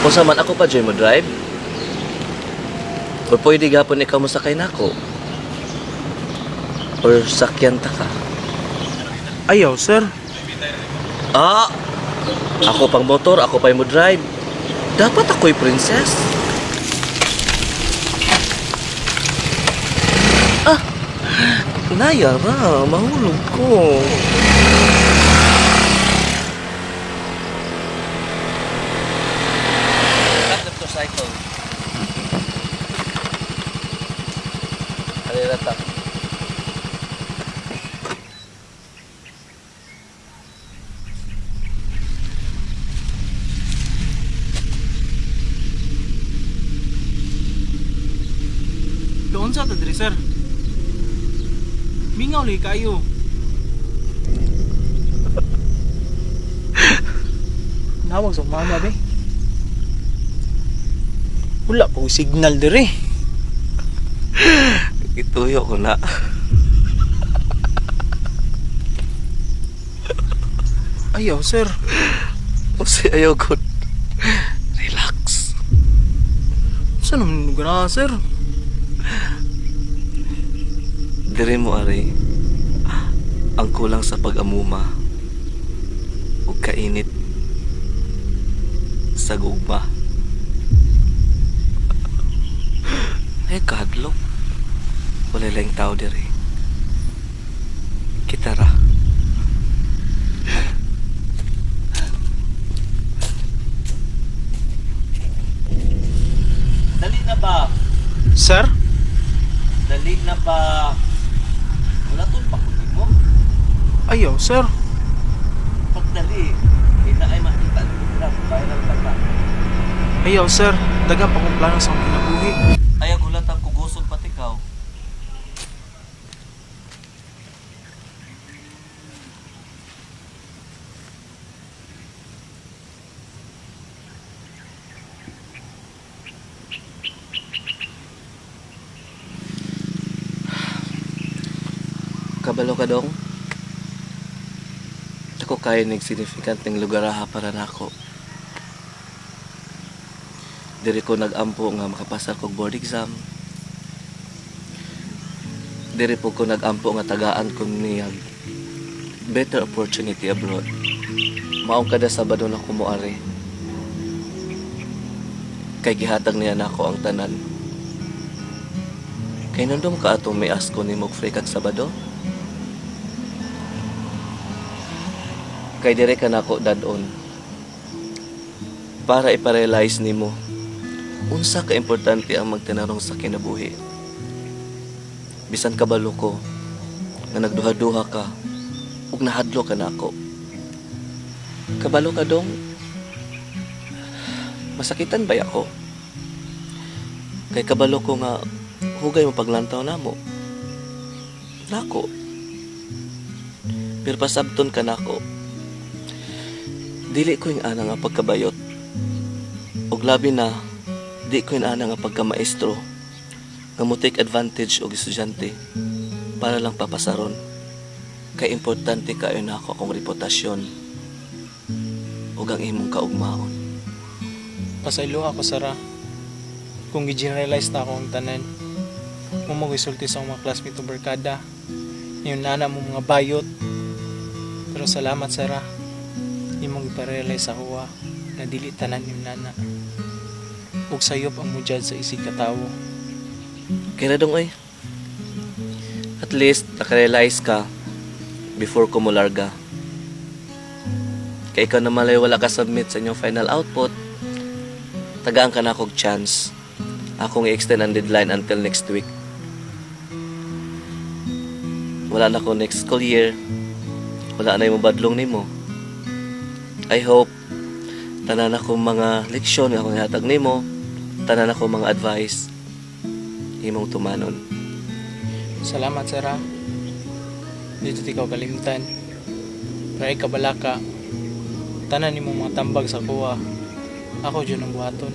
Unsa man, ako pa jud mo drive? Or pwede gapon ikaw mo sakay nako? Or sakyan ta ka? Ayaw, sir. Ah! Ako pang motor, ako pa mo drive. Dapat ako'y princess. Ah! Nayara, mahulog ko. Stop the motorcycle. Halila ta. Doon sa ta diri, sir. Mingaw lagi kayo. Nawag sa mama be. Wala pa ko signal diri. Ituyo ko na. Ayaw, sir. Kasi ayaw ko. Relax. Saan naman lugar na, sir? Dire mo, Ari. Ang kulang sa pag-amuma ug kainit sa gugma. Ay, kahadlok. Wala lang tao dire. Kita ra. Dali na ba? Sir? Dali na ba? Wala tol pa kunin mo. Ayaw, sir. Pagdali, hindi na ay makita ng lugar. Viral pa ka. Ayaw, sir. Dagan pa kong plano sa akong kinabuhi. Ayaw gulat ang kugusog pati ikaw. Kabalo ka dong? Ako kaya ning significant ng lugar ha para nako. Diri ko nagampo nga makapasar kog board exam. Diri po ko nagampo nga tagaan ko niyag better opportunity abroad. Maong kada Sabado na kumuari. Kay gihatag niya nako ang tanan. Kay nandom ka atong may ask ko nimo og free kag Sabado? Kay dire ka nako dadon para iparealize nimo unsa ka importante ang magtinarong sa kinabuhi. Bisan kabalo ko nga nagduha-duha ka ug nahadlo ka nako. Kabalo ka dong, masakitan ba ako? Kay kabalo ko nga hugay mo paglantaw namo. Nako. Pero pasabton ka nako. Dili ko yung ana nga pagkabayot. Ug labi na di ko yung ana nga pagkamaestro nga mo take advantage og estudyante para lang papasaron. Kay importante kayo na ako akong reputasyon ug ang imong kaugmaon. Pasaylo ako, sir, ah. Kung gi-generalize na ako ang tanan. Mo isulti sa akong mga classmate o barkada. Yung nana mo mga bayot. Pero salamat, sir, ah. Imong iparealize ako, ah, na dili tanan yung nana. Ug sayop ang mo judge sa isig katawo. Kaya na dong oy. At least nakarealize ka before ko mularga. Kay ikaw na malay wala ka submit sa inyong final output, tagaan ka na akong chance. Akong i-extend ang deadline until next week. Wala na ko next school year. Wala na yung badlong nimo. I hope tanan ako mga leksyon nga akong ihatag nimo, tanan ako mga advice imong tumanon. Salamat, sir, ah. Dito ti ikaw kalimtan. Pero ay kabalaka. Tanan nimo mga tambag sa kuha. Ako dyan ang buhaton.